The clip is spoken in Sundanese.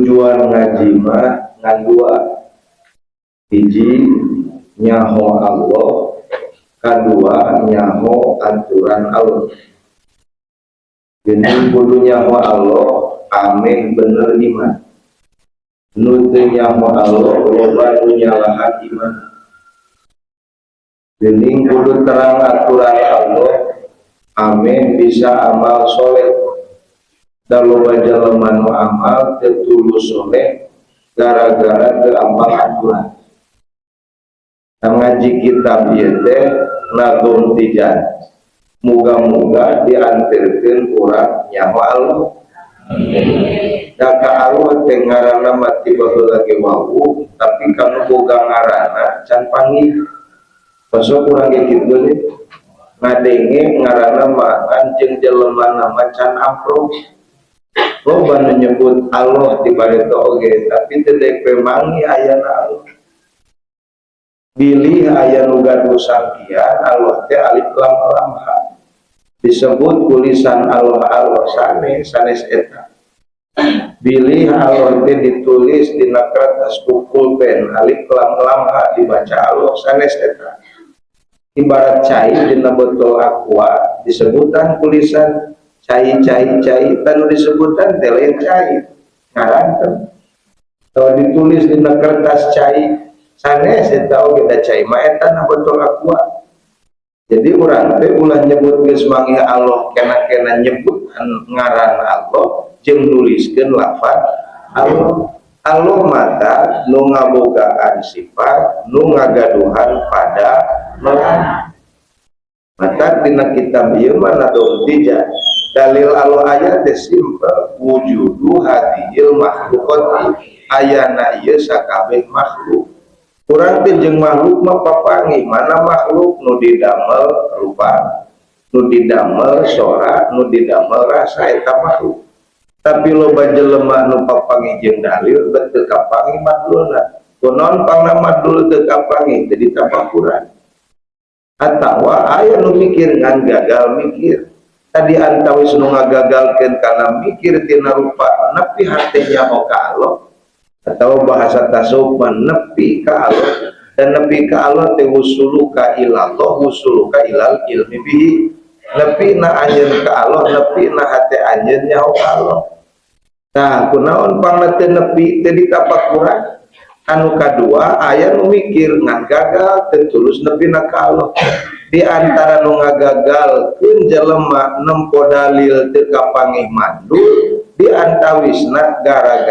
Tujuan ngaji mah ngan dua: hiji, nyaho Allah; kadua, nyaho aturan Allah. Jadi kudu nyaho Allah ameh bener iman. Nu teu nyaho Allah loba nu nyalahan iman. Geuning kudu terang aturan Allah ameh bisa amal soleh. Da loba jelema nu amal teu tulus soleh gara-gara teu amal aturan. Ngaji kitab ieu teh Nadhom Tijan. Muga-muga diantirkeun urang nyaho Allah. Da ka Allah teh ngaranna mah ti baheula ge wawuh, tapi kanu boga ngaranna can panggih. Besok urang ge kitu deh. Ngadenge ngaranna mah ngan jeung jelema mah can amprok. Loba nu nyebut Allah di bareto oge, tapi teu daek manggih ayana Allah. Bilih aya nu gaduh sangkian Allah teh alif lam lam ha. Disebut tulisan Allah, Allah sanes sanes eta. Bilih Allah teh ditulis dina kertas ku pulpen alif lam lam ha, dibaca Allah sanes eta. Ibarat cai dina botol Aqua disebutan tulisan cai cai cai, tanu disebutan teh lain cai, ngaranten. Kalau ditulis dina kertas cai sanes eta oge, da cai mah eta na botol Aqua. Jadi urang teh ulah nyebut geus manggih Allah kena-kena nyebut ngaran Allah jeung nuliskeun lafaz Allah. Allah mata nu ngabogaan sifat nu ngagaduhan pada melan. Maka dina kitab ieu mah Nadhom Tijan dalil Allah aya teh simple: wujudu hadhil makhluqati, ayana ieu sakabeh makhluk. Urang teh jeung makhluk mah papanggih. Mana makhluk nu didamel rupa, nu didamel sora, nu didamel rasa, eta makhluk. Tapi loba jelema nu papanggih jeung dalil bet teu kapanggih madlulna. Kunaon pangna madlul teu kapanggih? Jadi tafakuran atawa aya nu mikir ngan gagal mikir. Tadi antawis nu ngagagalkeun kana mikir tina rupa nepi hate nyaho ka Allah, atau bahasa tasawuf mah nepi ka Allah. Dan nepi ka Allah teh wusuluka ilallah, wusuluka ilal ilmi bihi. Nepi na anjeun ka Allah, nepi na hate anjeun nyaho ka Allah. Nah, kunaon pangna teu nepi, teu ditapakuran? Anu kadua, aya nu mikir ngan gagal, teu tulus nepi na ka Allah. Di antara nu ngagagalkeun jelema nempo dalil teu kapanggih mandul di antawisna gara-gara